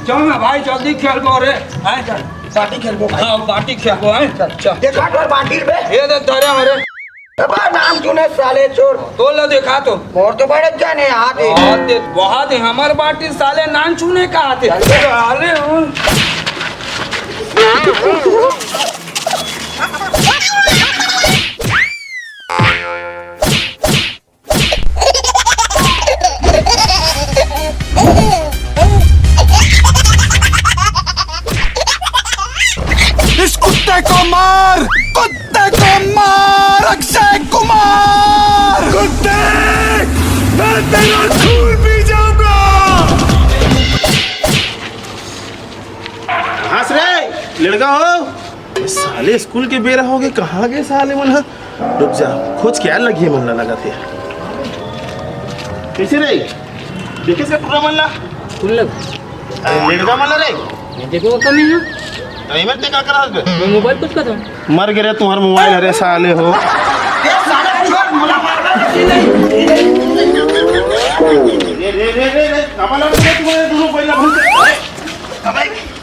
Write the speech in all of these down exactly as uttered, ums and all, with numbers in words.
चल ना भाई, जल्दी खेलबो रे। हैं? चल, बाटी खेलबो भाई। हाँ, बाटी खेलबो, हैं? चल, चल। देखा तोर बाटी बे। ये दे धरे हमारे। अबे नाम सुने साले चोर। तोला देखा तो। मोर तो बड़े जाने हाथ है। बहुत है, बहुत है। हमार बाटी साले नान छूने का आते। चल बे। साले हो। इस कुत्ते को मार, कुत्ते को मार, अक्षय कुमार। कुत्ते, मैं तेरा खून पी जाऊंगा। हंस रे, लड़का हो। साले स्कूल के बेरा होगे, कहाँ गे साले मन ह? रुक जा, खोज के यार, लगिए मन ला लगत हे। कइसे रे? देखे से टूरा मन ला? कुन लग? अरे लेड़गा मन ला रे। मैं देखो कमी है। तो एमे ते का करत बे? मैं मोबाइल कुछ करता हूँ। मर गे रे तुम्हार मोबाइल, अरे साले हो। ए साले छोड़, मोला मारना नहीं। रे, रे, रे, रे, रे, काबर लड़ रहे तुम्हारे दोनों पहिला भूत? अबे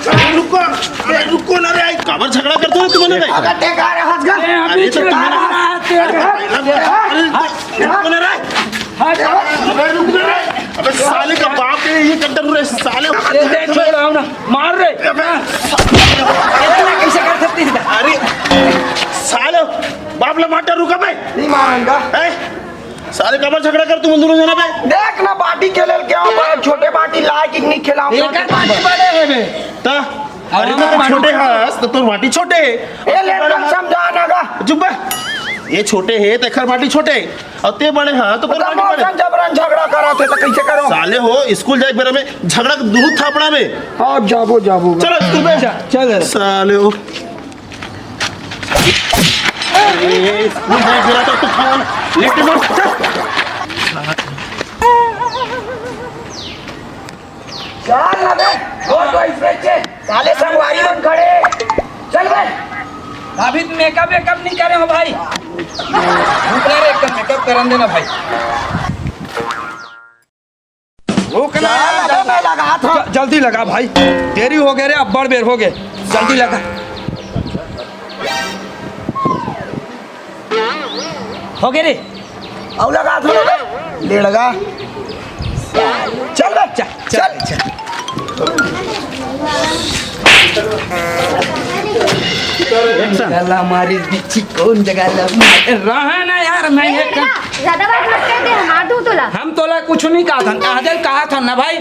अरे रुको, अरे रुको ना रे, काबर झगड़ा करते हो तुमने रे? अगर ते गा रहे हाथ गा। अरे तो तुमने, अरे तो पहला, अरे रुको ना रे। अरे रुक ना रे। अबे साले का बाप रे, ये कंटर रे साले। ए, ए, छोड़, आओ ना, मार रे। अबे कैसे कर सकती है? अरे साले, बाप ला मार, रुका बे। नहीं मारूंगा। हैं? साले काबर झगड़ा कर तुम दोनों जना बे? देख ना, बाटी के लेल क्या हो, बड़े छोटे बाटी लाए कि नहीं खिलाऊं? एकर बाटी बड़े है बे। ता? अरे तो तू छोटे हस, तो तोर बाटी छोटे। ए, ले, समझा ना गा। चुप बे। ये छोटे है, तेखर बाटी छोटे। अउ ते बड़े हा, तो तोर बाटी बड़े। जबरन झगड़ा करत हे, तो कैसे करो? साले हो, स्कूल जाए के बेरा में झगड़ा दूर थापड़ा में। हाँ, जाबो, जाबो। चलो, स्कूल में। चल, चल। साले हो। ए, स्कूल जाए बेरा तो तू खावा ना। लेटे मत, चल। चल ना बे, वो तो इसमें चे-, साले संगवारी मन खड़े। चल बे। अभी तो मेकअप वेकअप नहीं करे हो भाई। रुक ना रे, एकदम मेकअप करन देना भाई। रुक ना। चल, अबे मैं लगा था। ज-, जल्दी लगा भाई, देरी हो गए रे, अब्बड़ बेर हो गए, जल्दी लगा। हो गए रे। अउ लगा था ना, लेड़गा। चल बे, चल, चल, चल। चल। चल। गला मारी बिच्छी कौन जगह लग मारे? रहा ना यार, मैं ये कर- ज्यादा बात मत कर दे, मार दूं तोला। हम तोला कुछ नहीं कहा था, कहा दे, कहा था ना भाई।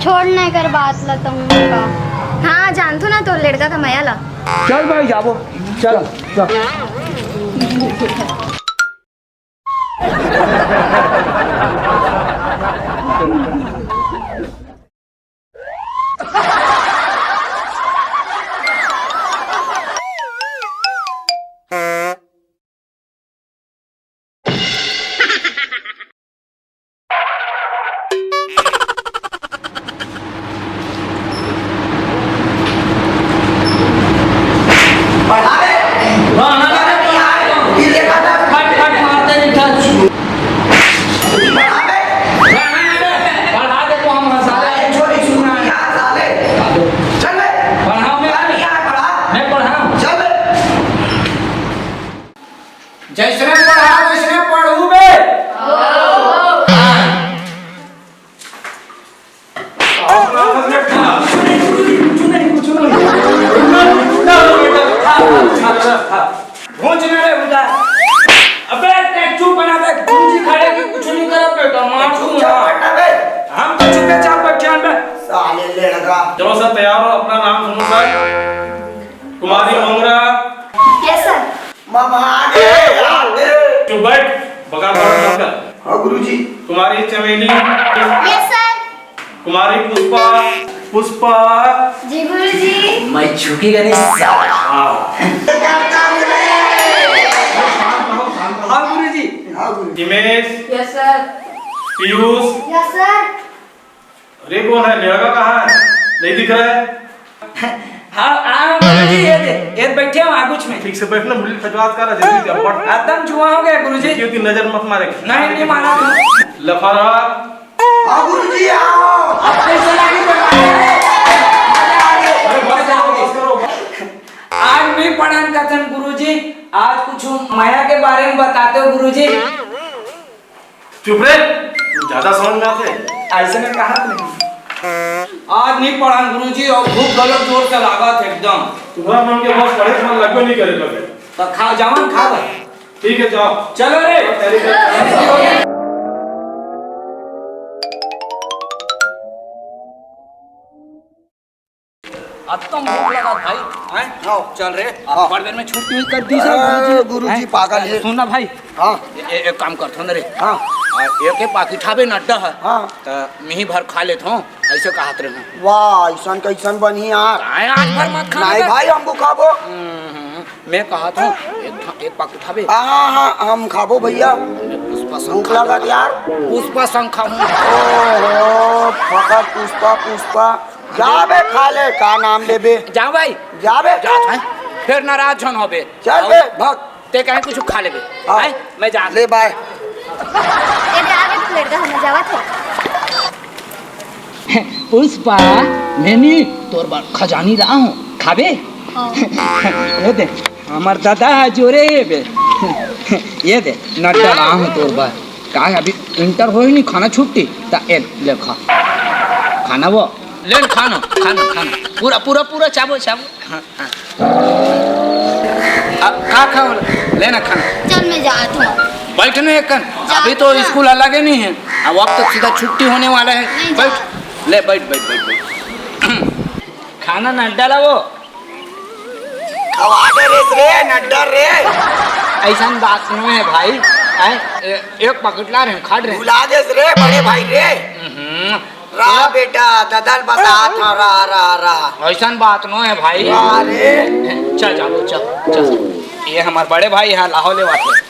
छोड़ ना एकर बात ला तुम का। हाँ, जानथो ना तो लड़का का मया ला। चल भाई, जाबो। चल, चल। बढ़ा दे। बढ़ा दे। फट, फट मारते नहीं था। बढ़ा दे। बढ़ा दे तो हम मसाला है, छोटी चूना है। चल बे। बढ़ाओ मैं। बढ़ा। मैं बढ़ाऊं। चल बे। जैसने पढ़ा, वैसने पढ़ू बे। घूंच ना रे उधर। अबे, ते चुप बना बे, गुरुजी खड़े की कुछ नहीं करब बेटा, मार दूंगा। हम तो चुपचाप बैठे हैं बे। साले लड़का। चलो सर, तैयार हो, अपना नाम सुनो सर। कुमारी मोंगरा। Yes sir. मामा आ गए, आ गए। चुप बैठ, बकार बकार मत कर। हाँ गुरुजी। कुमारी चमेली। Yes sir. कुमारी पुष्पा। पुष्पा। जी गुरुजी। मैं झुकेगा नहीं साला। हाँ। हाँ गुरुजी। हाँ गुरुजी। Himesh. Yes sir. Piyush. Yes sir. अरे कौन है, लड़का कहाँ है, नहीं दिख रहा है। हाँ, हाँ, गुरुजी, ये दे, ये बैठे हो आगुच में। ठीक से बैठ ना, मुरली खजवात कर, जल्दी से, फट। एकदम जुआ हो गया, गुरुजी। ये नजर मत मारे। नहीं, नहीं मारा। लफारा। हाँ, गुरुजी, आओ। अब कैसे लगी? मजा आ गई। अरे, बस करो, बस करो। आज मैं पढ़न कथन, गुरुजी, आज कुछ मया के बारे में बताते हो, गुरुजी। चुप रे, तू ज्यादा समझ में आते। ऐसे में कहा नहीं। आज नहीं पढ़न गुरुजी, और भूख गलत जोर से लागत है एकदम। तुम्हारा मन के बस पढ़े मन लगबे नहीं करे कभी। तो खा, जावन खा भाई। ठीक है, जाओ। चलो रे। तेरी अब तो भूख लगा भाई, हैं? आओ। चल रे, हाँ। बड़ देर में छुट्टी कर दी सर, अरे, गुरुजी। गुरुजी हैं? पागल है। सुन ना भाई, हाँ। ए-, ए-, एक काम करथो ना रे। हाँ। आ, एक, एक पाकिट हाबे नड्डा है। हाँ। त मिही भर खा लेथो, ऐसे कहत रहे। वाह, ऐसन कैसन बनही यार? आय, आज भर मत खाना नहीं बे। भाई, हमको खाबो। हम्म, मैं कहत हूँ, एक ठा-, एक पाकिट हाबे। हाँ, हाँ, हाँ, हम खाबो भैया। पुष्पा संग भूख खा लगत यार। पुष्पा संग खाऊं। ओहो, फकत पुष्पा, पुष्पा। जाबे खा ले, का नाम लेबे? जाओ भाई। जाबे। जात है। फिर नाराज झन होबे। चल बे, भाग। ते कहे कुछ खा लेबे। हाँ। हैं? मैं जात ले, बाय। ए दे, आगे तू लड़का, हम जावत है। पुष्पा, मैंने तोर बर खजानी ला हूँ, खाबे? हाँ। ये दे, हमर दादा है जोरे ये बे। ये दे, नड्डा ला हूँ तोर बर। का है, अभी इंटर होई नहीं, खाना छुट्टी, ता ए ले खा। खाना वो, ले न खाना, खाना, खाना। पूरा, पूरा, पूरा चाबो, चाबो। हाँ, हाँ। आ, खा, खा, ले ना खाना। चल, मैं जात हूँ। बैठ ना एक कन। जात अभी तो हूँ ना। स्कूल अलग ही नहीं है। अब, अब तो सीधा छुट्टी होने वाला है। नहीं बैठ। जात। ले, बैठ, बैठ, बैठ, बैठ। खाना नड्डा ला वो। खवा दे रे, रे, नड्डा रे। ऐसन बात नहीं है भाई। हैं? ए-, एक पाकिट ला रहे हैं, खा रहे हैं। भुला दे रे, बड़े भाई रे। हम्म। रा बेटा, ददल बता था, रा, रा, रा। ऐसन बात नो है भाई। अरे। चल, जाबो, चल, चल। ये हमार बड़े भाई है, लाहौर ले बात है।